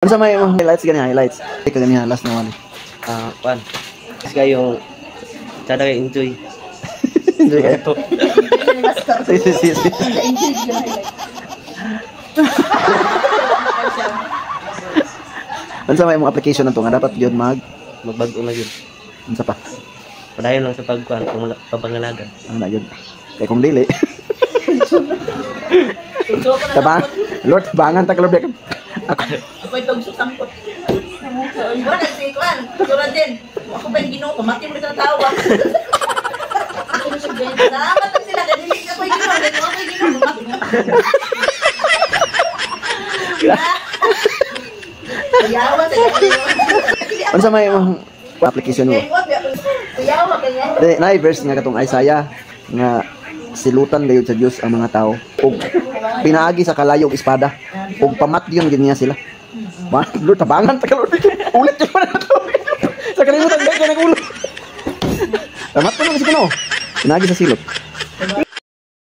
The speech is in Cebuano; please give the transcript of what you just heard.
Unsa may imong highlights gani, highlights? Ka gani last na wali. Ah, kwan. Kasi kayo sada kayo enjoy. Enjoy kayo. Sige, sige, sige. Unsa may imong application nato nga dapat gyud mag Magbag-o na yun. Unsa pa? Padayon lang sa pagkuan, pagpangalaga. Ano na yun? Kay kung dili. Tabang, Lord, tabangan ta kalor. Ako, Ako'y tugsok sangkot. Wala kasi kuan, tulad din. Ako ba yung Ginoo, pamati mo na tawa. Salamat lang sila, dili ako yung Ginoo, dili ako yung Ginoo, pamati mo. Kuyawa sa Ginoo. Unsa may imong application mo? Kuyawa kanya. Di, naay verse nga katong Isaiah nga silutan gayud sa Dios ang mga tao ug pinaagi sa kalayo og espada ug pamatyon gid niya sila. Ma, Lord, tabangan ta ka, Lord. Ulit yun na to. Sa kalimutan gay ka nagulot. Tamat ko na kasi kuno. Pinaagi sa silot.